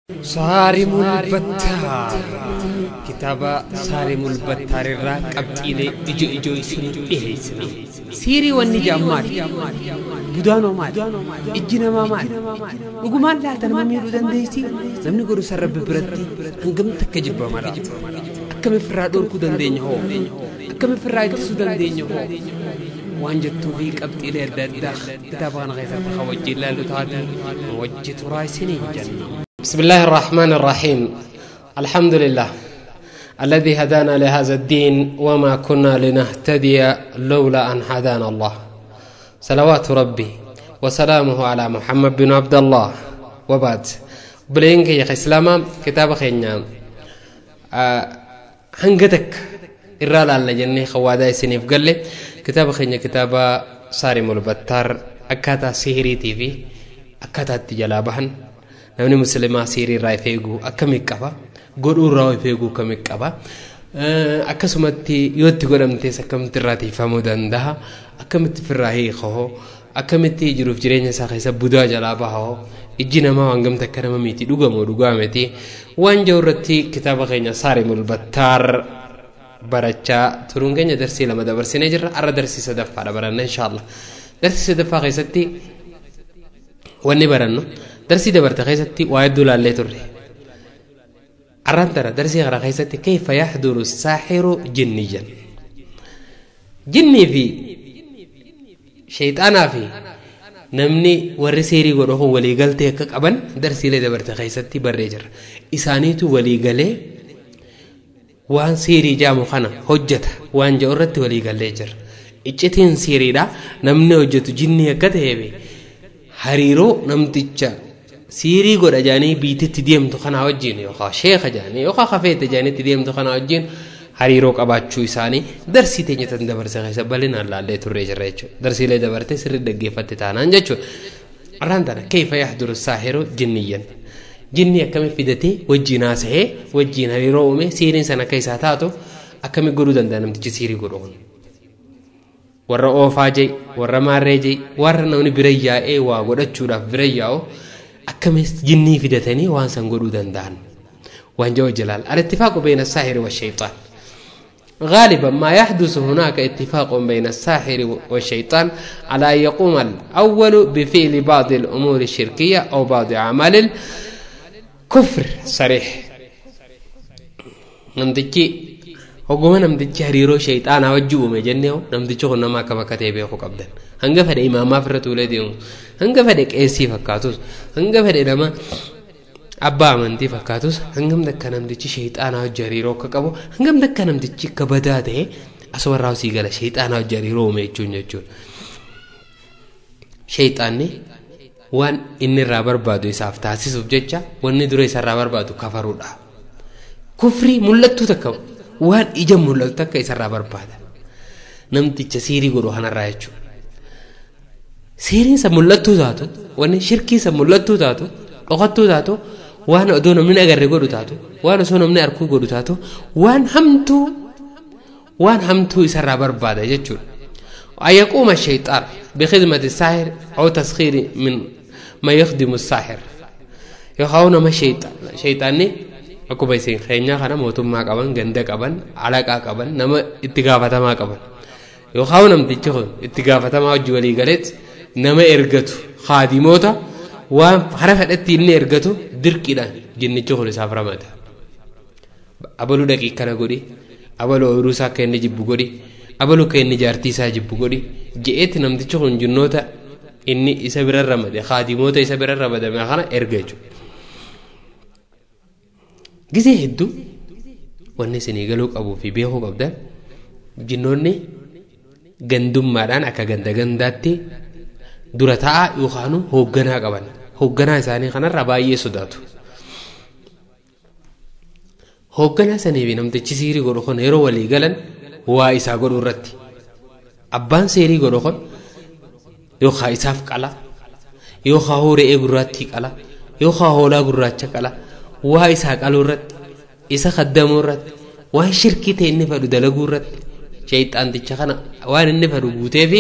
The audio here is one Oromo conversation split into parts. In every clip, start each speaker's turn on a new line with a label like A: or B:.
A: Saarimul Battaar kitaaba Saarimul Battaar irraa qabxiilee ijoo ijoo isinii dhiheessina. Siirii wanni jedhan maali? Budaanoo maali? Ijji namaa maali? Dhugumaan laata nama miidhuu dandeessi? Namni godhu san Rabbi biratti hangam takka jibbama laata? Akkam ofirraa dhorkuu dandeenya hoo? Akkam ofirraa ittisuu dandeenya hoo? Waan jettuu fi qabxiilee adda addaa kitaaba kana keessatti kan wajjin ilaallu taate wajji turaa isiniin jenna.
B: بسم الله الرحمن الرحيم. الحمد لله الذي هدانا لهذا الدين وما كنا لنهتدي لولا أن هدانا الله. صلوات ربي وسلامه على محمد بن عبد الله وبعد. بلينك يا إسلاما كتاب خينا هنجتك إرالا لجنة خوادا سنيف قال لي كتاب خينا كتاب صارم البتار أكاتا سهري تي في أكاتا تجلابهن. Namni musliimaa siirii irraa of eeguu akkamii qaba? Godhuu irraa of eeguu akkamii qaba? Akkasumatti yoo itti godhamtes akkamitti irraa tiifamuu danda'a? Akkamitti ofirraa hiika hoo? Akkamitti jiruuf jireenya isaa keessa budaa jalaa baha hoo? Ijji namaa waan gamta akka nama miti dhugamoo dhugaa miti? Waan jiru irratti kitaaba keenya Saarimul Battaar barachaa turuun keenya darsii lama dabarsinee jirra. Har'a darsii sadaffaadha baranna inshaallah. Darsii sadaffaa keessatti wanni barannu darsii dabarte keessatti waa hedduu laallee turre. Arraan tana darsii kana keessatti kayfa yahduru saaxiru jinniyyan. Jinnii fi shayxaanaa fi namni warri seerii godhu kun waliigaltee akka qaban darsiilee dabarte keessatti barree jirra. Isaaniitu waliigalee waan seerii jaamu kana hojjeta waan jedhu irratti waliigallee jirra. Iccitiin seeriidha namni hojjetu jinnii akka ta'eef hariiroo namticha siirii godha jaanii biititti deemtu kanaa wajjin yookaan sheeka jaanii yookaan kafeette jaaniitti deemtu kanaa wajjin hariiroo qabaachuu isaanii darsii teenya tan dabarse keessa bal'inaan laallee turree jirra jechuudha. Darsiilee dabarte sirrii dhaggeeffatte taanaan jechuudha. Arraan tana kayfa yahduru saahiru jinniyyan. Jinni akkamitti fidatee wajjin haasa'ee wajjin hariiroo uume siiriin sana akka isaa taatu akkamitti godhuu danda'a namtichi siirii godhu kun? Warra oofaa jee, warra maarree jee, warra namni bira yaa'ee waa godhachuudhaaf bira yaa'u akkamis jinnii fidatanii waan san godhuu danda'an. Waan jawa jalaal. Al-ittifaaqu bayna as-saahiri wa-shaytaan. غالبا ما يحدث هناك اتفاق بين الساحر والشيطان على أن يقوم الأول بفعل بعض الأمور الشركية أو بعض أعمال الكفر صريح. نمتكي Hogguma namtichi hariiroo shayxaanaa wajji uume jennee namtichi kun nama akkam akka ta'e beekuu qabdan. Hanga fedhe imaamaa ofirra tuulee deemu, hanga fedhe qeessii fakkaatus, hanga fedhe nama abbaa amantii fakkaatus, hangam takka namtichi shayxaanaa wajji hariiroo akka qabu, hangam takka namtichi akka badaa ta'e asumarraa osii gala shayxaanaa wajji hariiroo uume jechuun jechuudha. Shayxaanni waan inni irraa barbaadu isaaf taasisuuf jecha wanni dura isarraa barbaadu kafaruudha. Kufrii mul'attuu takka waan ija mul'atu takka isarraa barbaada. Namticha siirii godhu kanarraa jechuudha. Siiriin isa mul'attuu taatu, wanni shirkii isa mul'attuu taatu, dhokattuu taatu, waan odoo namni agarre godhu taatu, waan osoo namni arguu godhu taatu, waan hamtuu isarraa barbaada jechuudha. أن يقوم الشيطان بخدمة الساحر أو تسخير من ما يخدم الساحر. يخاون ما شيطان شيطاني akkuma isin keenyaa kana mootummaa qaban, ganda qaban, alaqaa qaban, nama itti gaafatamaa qaban. Yookaan namtichi kun itti gaafatamaa hojii walii galeet nama ergatu haadimoota waan hara fedhetti inni ergatu dirqiidhaan jinnichi kun isaaf ramada. Abaluu dhaqii kana godhi, abaluu ooyiruu isaa akka inni jibbu godhi, abaluu akka inni jaartii isaa jibbu godhi je'eetti namtichi kun jinnoota inni isa bira ramade haadimoota isa bira ramadame kana erga jechuudha. Gisee hedduu wanni isinii galuu qabuu fi beekuu qabdan jinnoonni gandummaadhaan akka ganda gandaatti dura taa'aa yookaan hoogganaa qaban. Hoogganaa isaanii kanarraa baay'ee sodaatu. Hoogganaa sanii fi namtichi siirii godhu kun yeroo walii galan waa isaa godhuu irratti. Abbaan seerii godhu kun yookaan isaaf qala, yookaan re'ee gurraattii qala, yookaan hoolaa gurraacha qala. Waa isaa qaluu irratti, isa kaddamuu irratti, waan shirkii ta'e inni fedhu dalaguu irratti, shayxaanticha kana waan inni fedhu guutee fi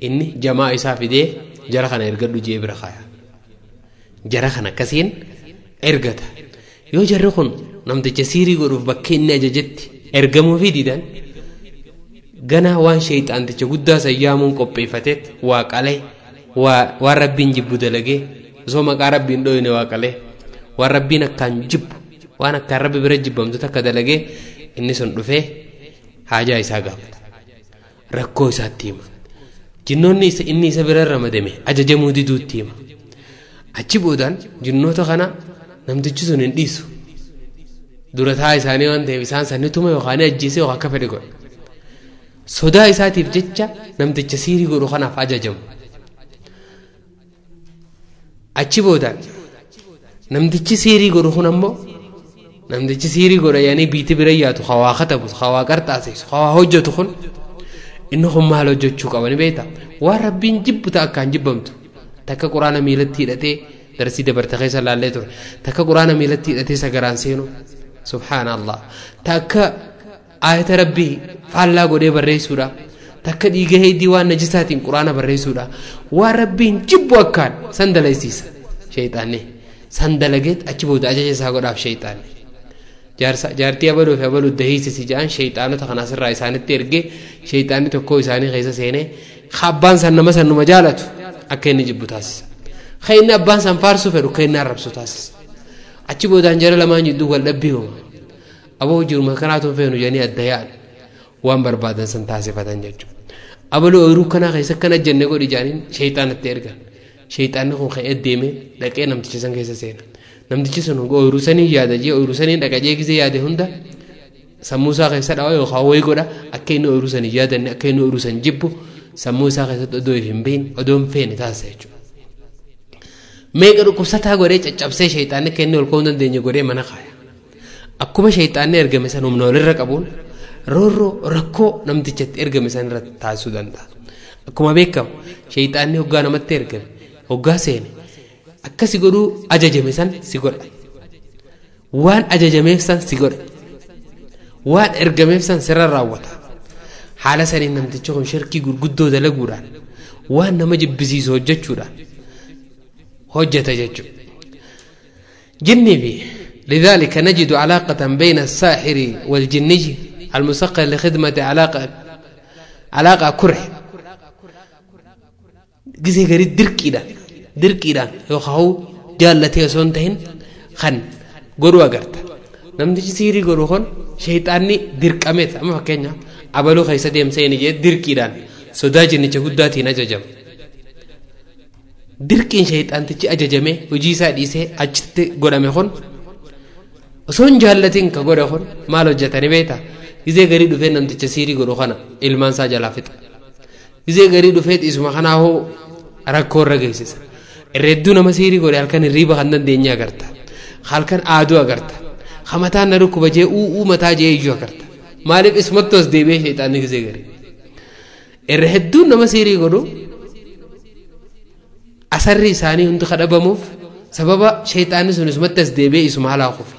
B: inni jamaa isaa fidee jara kana ergadhu jee bira kaaya. Jara kana akkasiin Ergata. Yoo jarri kun namticha siirii godhuuf bakka inni ajajetti ergamuu fi didan ganaa waan sheeyxaanticha guddaa sayyaamuun qopheeffateet waaqalee waan rabbiin jibbu dalagee osoo maqaa rabbiin dhoyne waaqalee waan rabbiin akkaan jibbu waan akkaan rabbi bira jibbamtu takka dalagee inni sun dhufee haajaa isaa gaafata. Rakkoo isaatti hima. Jinnoonni inni isa bira ramadame ajajamuu diduutti hima. Achi boodaan jinnoota kana namtichi sun hin dhiisu. Dura taa isaanii waan ta'eef isaan sanni tuma yookaan ajjeese yookaan akka fedhe godha. Sodaa isaatiif jecha namticha siirii godhu kanaaf ajajamu. Achi boodaan namtichi siirii godhu kun ammoo namtichi siirii godha yaanii biitti bira yaatu hawaa katabu hawaa qarxaaseessu hawaa hojjetu kun inni kun maal hojjechuu qaba ni beektaa? Waan rabbiin jibbu ta'a akkaan jibbamtu takka quraana miilatti hidhatee darsii dabarte keessa laallee ture takka quraana miilatti hidhatee sagaraan seenu subhaanallah takka ayata rabbii faallaa godhee barreessuudha takka dhiiga heddii waan najisaatiin quraana barreessuudha waan rabbiin jibbu akkaan san dalaysiisa sheeyxaanni san dalageet achi booda ajaja isaa godhaaf sheeyxaanni jaartii abaluu fi abaluu dahiisisi jedhan sheeyxaanota kana asirraa isaanitti ergee sheeyxaanni tokko isaanii keessa seenee abbaan san nama san numa jaalatu akka inni jibbu taasisa. Ka inni abbaan san faarsuu fedhu akka inni arrabsu taasisa. Achi boodaan jara lamaan jidduu wal dhabbii uuma. Aboo jiruma kanaatu feenu jedhanii adda yaa'an waan barbaadan san taasifatan jechuudha. Abaluu ooyiruu kanaa keessa akkana jenne godhi jedhaniin sheeyxaanatti ergan. Sheeyxaanni kun ka'ee deemee dhaqee namticha san keessa seena. Namtichi sun ooyiruu sanii yaada jee ooyiruu sanii dhaqa jee gisee yaade hunda sammuu isaa keessa dhawa yookaan wayii godha akka inni ooyiruu sanii yaadanne akka inni ooyiruu san jibbu sammuu isaa keessatti odoo hin beekne odoo hin feene taasisa jechuudha. Meeqa dhukkubsataa godhee caccabsee sheeyxaanni akka inni ol ka'uu hin dandeenye godhee mana kaaya. Akkuma sheeyxaanni ergame san humna walirra qabuun roorroo rakkoo namtichatti ergame san irratti taasisuu danda'a. Akkuma beekamu sheeyxaanni hoggaa namatti ergame hoggaa seene akka si godhuu ajajame san si godha. Waan ajajameef san si godha. Waan ergameef san sirra raawwata. Haala saniin namtichi kun shirkii gurguddoo dalaguudhaan waan nama jibbisiisu hojjechuudhaan hojjeta jechuudha. Jinnii fi لذلك نجد علاقة بين الساحر والجني المسخر لخدمة علاقة كره ጊዜ ገሪ dirqiidhaan yookaan jaallatee osoo hin tahin kan godhu agarta. Namtichi siirii godhu kun sheeyxaanni dirqameet amma fakkeenyaaf abaluu keessa deemsee inni jee dirqiidhaan sodaa jinnicha guddaatiin ajajama. Dirqiin sheeyxaantichi ajajame hojii isaa dhiisee achitti godhame kun osoo hin jaallatiin ka godhe kun maal hojjetani beektaa? Gizee garii dhufee namticha siirii godhu kana ilmaan isaa jalaa fixa. Gizee garii dhufee isuma kanaa hoo rakkoo irra geessisa. Irreedduu nama siirii godhe halkan hirriiba kan dandeenye agarta. Halkan aaduu agarta. Hamataan na dhukkuba jee uuu mataa jee iyyuu agarta. Maaliif isumatti os deebi'ee sheexaanni gizee garii. Irra hedduun nama siirii godhu asarri isaanii hundi kadhabamuuf sababa sheexaanni sun isumatti as deebi'ee isuma halaakuuf.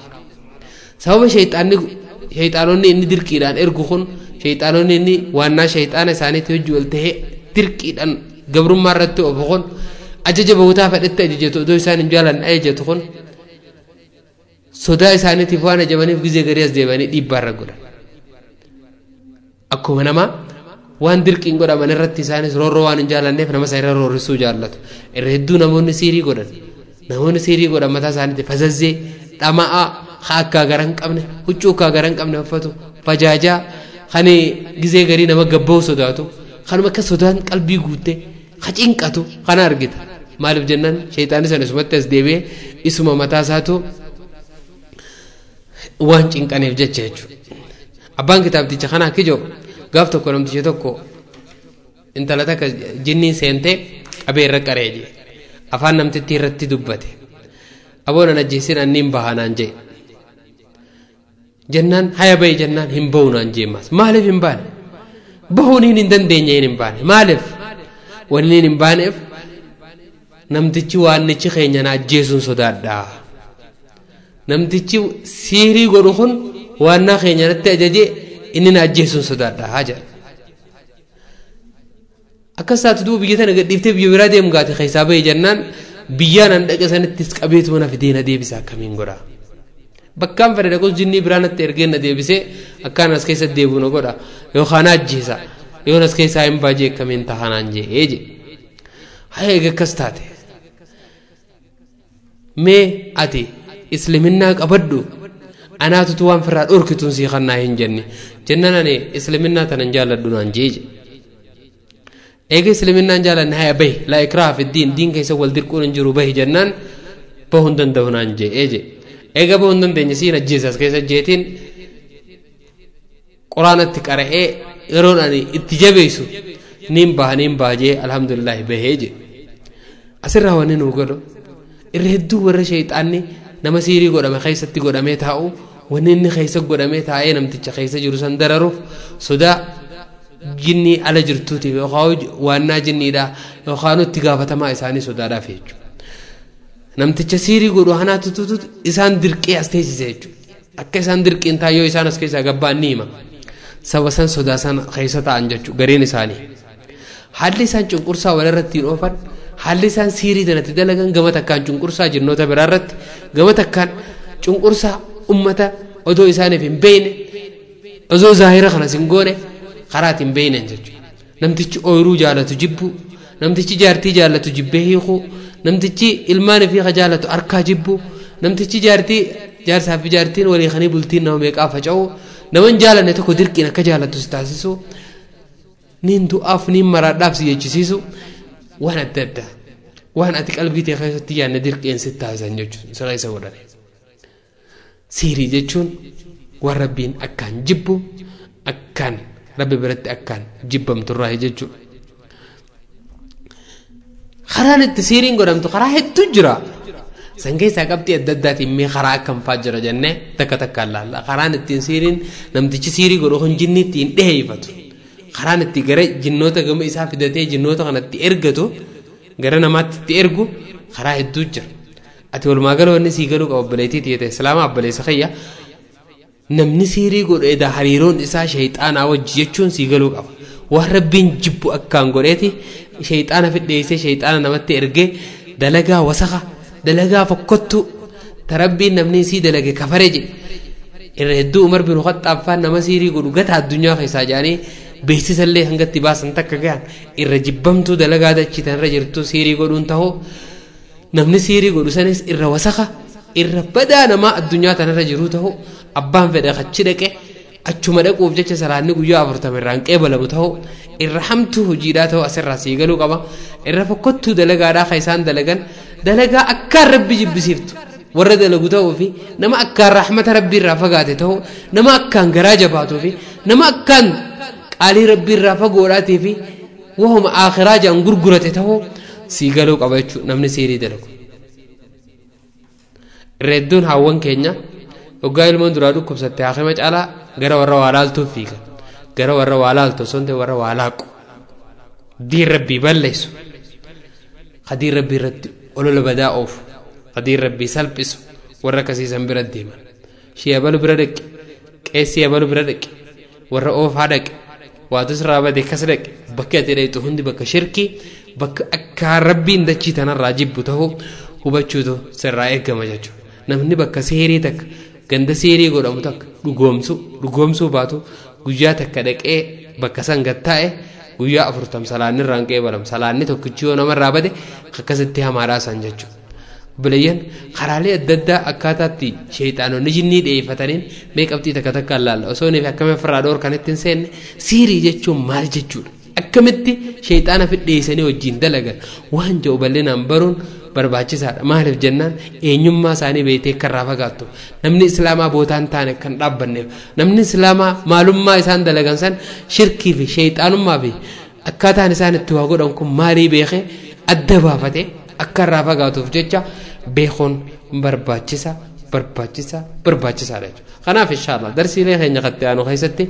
B: Sababa sheexaanonni inni dirqiidhaan ergu kun sheexaanonni inni waannaa sheexaana isaaniitti hojii wal tahee dirqiidhaan gabrummaa irratti oofu kun ajaja bootaa fedhetti ajajatu odoo isaan hin jaalanne ajajatu kun sodaa isaaniitiif waan ajajamaniif gizee garii as deebi'anii dhiibbaa irra godhan. Akkuma namaa waan dirqiin godhaman irratti isaanis roorroo waan hin jaalanneef nama isa irra roorrisuu jaallatu. Irra hedduu namoonni siirii godhan. Namoonni siirii godhan mataa isaaniitti fazazzee dhama'aa haa akka gara hin qabne huccuu akka gara hin qabne uffatu fajaajaa kan gizee garii nama gabba'u sodaatu kanuma akka sodaan qalbii guuttee hacinqatu kana argita. Maaliif jennaan sheexaanni sana isumatti as deebi'ee isuma mataa isaatu waan cinqaneef jecha jechuudha. Abbaan kitaabticha kana akka jiru gaaf tokko namtichi tokko intala takka jinniin seentee qabee irra qaree jee afaan namtittii irratti dubbate. Aboon an ajjeesin anniin baha naan jee. Jennaan haya bahi jennaan hin bahu naan jee maas. Maaliif hin baane? Bahuun hin dandeenye hin baane. Maaliif? Wanni hin baaneef namtichi waannichi keenya na ajjeesuun sodaadha. Namtichi siirii godhu kun waannaa keenya natti ajajee inni na ajjeesuun sodaadha haa jedha. Akkas taatu duuba biyya tana gadhiiftee biyya biraa deemu gaate keessaa bahi jennaan Biyyaan an dhaqe sanittis qabeetuma na fidee na deebisa akkamiin godha? Bakkaan fedhe dhaqus jinnii biraa natti ergee na deebisee akkaan as keessa deebi'u na godha yookaan ajjeesa yoon as keessaa hin baajee akkamiin tahanaan je'ee je. Haa eega akkas taate mee ati isliminnaa qabadhu anaatutu waan firraa dhorkituun sii kannaa hin jenne jennaan ani isliminnaa tanan jaalladhu naan jee je. Eega isliminnaan jaalanne haya bahi laa ikraha fi diin diin keessa wal dirquun hin jiru bahi jennaan bahuu hin danda'u naan je'ee je. Eega bahuu hin dandeenye siin ajjeesa as keessa jeetiin quraanatti qara'ee yeroon ani itti jabeessu niin baha jee alhamdulillahi bahee je. Asirraa wanni nuu godhu irra hedduu warra sheexaanni nama siirii godhame keessatti godhamee taa'u wanni inni keessa godhamee taa'ee namticha keessa jiru san dararuuf sodaa jinnii ala jirtuutiif yookaan waannaa jinniidha yookaan itti gaafatamaa isaanii sodaadhaaf jechuudha. Namticha siirii godhu hanaatu isaan dirqee as teessise jechuudha. Akka isaan dirqiin taayyoo isaan as keessaa gabbaan ni hima. Saba san sodaa san keessa taa'an jechuudha gareen isaanii. Haalli isaan cunqursaa walirratti hin oofan haalli isaan siirii tanatti dalagan gama takkaan cunqursaa jinnoota biraa irratti gama takkaan cunqursaa ummata odoo isaaniif hin beekne osoo zaahira kanas hin goone karaa ittiin beeknen jechuudha. Namtichi ooyiruu jaalatu jibbu, namtichi jaartii jaalatu jibbee hiikuu, namtichi ilmaan fi jaalatu harkaa jibbu, namtichi jaartii jaarsaa fi jaartiin walii kanii bultiin nama meeqaa faca'u, nama hin jaalanne tokko dirqiin akka jaalatu si taasisu, niin du'aaf niin maraadhaaf si jechisiisu waan adda addaa waan ati qalbii ta'e keessatti yaadne dirqiin si taasisan jechuudha sirra isa godhane. Siirii jechuun waan rabbiin akkaan jibbu akkaan rabbi biratti akkaan jibbamturraa jechuudha. Karaan itti siiriin godhamtu karaa hedduu jira. San keessaa qabxii adda addaatiin mee karaa akkam fa'aa jira jennee takka takkaan laalla. Karaan ittiin siiriin namtichi siirii godhu kun jinni ittiin dhiheeffatu. Karaan itti gara jinnoota gama isaa fidatee jinnoota kanatti ergatu gara namaatti itti ergu karaa hedduu jira. Ati walumaa gala wanni sii galuu qaba obboleettii ta'e islaama obboleessa kiyya namni siirii godhu edaa hariiroon isaa sheexaanaa wajji jechuun sii galuu qaba. Waan rabbiin jibbu akkaan godheeti sheexaana fidheessee sheexaana namatti ergee dalagaa wasaka dalagaa fokkottu ta rabbiin namni sii dalage kafare jedhe. Irra hedduu Umar bin Khattaab faan nama siirii godhu gata addunyaa keessaa jedhanii beeksisallee hangatti baasan takka gahan irra jibbamtuu dalagaa dachii tanarra jirtu siirii godhuun ta'uu namni siirii godhu sanis irra wasaka irra badaa namaa addunyaa tanarra jiruu ta'uu abbaan fedhe achi dhaqe achuma dhaquuf jecha salaanni guyyaa 40 irraan qeebalamu ta'uu irra hamtuu hojiidhaa ta'uu asirraa sii galuu qaba. Irra fokkottuu dalagaadhaa kan isaan dalagan dalagaa akkaan rabbi jibbisiiftu warra dalagu ta'uu fi nama akkaan raaxmata rabbii irraa fagaate ta'uu nama akkaan garaa jabaatuu fi nama akkaan qaalii rabbii irraa fagoodhaatii fi wahuma aakhiraa jedhan gurgurate ta'uu sii galuu qaba jechuudha namni siirii dalagu. Irra hedduun haawwan keenya hoggaa ilmoon duraa dhukkubsatte haakima caalaa gara warra waa laaltuuf fiigan gara warra waa laaltu osoo hin ta'in warra waa laaqu diin rabbii balleessu qadiin rabbii irratti olola badaa oofu qadiin rabbii salphisu warra akkasiisan bira deeman shii abalu bira dhaqe qeessii abalu bira dhaqe warra oofaa dhaqe waatu sirraa bade kas dhaqe bakki ati dhaqxu hundi bakka shirkii bakka akka rabbiin dachii tanarraa jibbu ta'uu hubachuutu sirraa eegama jechuudha. Namni bakka seerii takka ganda seerii godhamu takka dhugoomsuu baatu guyyaa takka dhaqee bakka san gattaa'e guyyaa 40 salaanni irraan qeebalam salaanni tokkichi yoo namarraa bade akkasitti hamaadhaa san jechuudha. Obboleeyyan karaalee adda addaa akkaataatti sheexaanonni jinnii dhiyeeffataniin mee qabxii takka takkaan laalla osoo inni akkamitti ofirraa dhoorkan ittiin seenne siirii jechuun maal jechuudha akkamitti sheexaana fidheessanii wajjin dalagan waan jedhu bal'inaan baruun barbaachisaadha. Maaliif jennaan eenyummaa isaanii beektee akka irraa fagaattu namni islaamaa bootaan taane kan dhaabbanneef namni islaamaa maalummaa isaan dalagan san shirkii fi sheexaanummaa fi akkaataan isaan itti waa godhan kun maalii beekee adda baafatee akka irraa fagaatuuf jecha beekuun barbaachisaadha jechuudha. Kanaaf inshaallah darsiilee keenya qaxxee aanu keessatti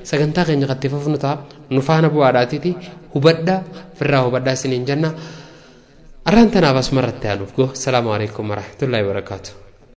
B: sagantaa keenya qaxxee fufnu ta'a nu faana bu'aadhaatiiti hubadhaa firraa hubadhaa isiniin jenna. Arraan tanaaf asumarratti aanuuf goo. Salaamu alaikum warahmatullahi wabarakaatuh.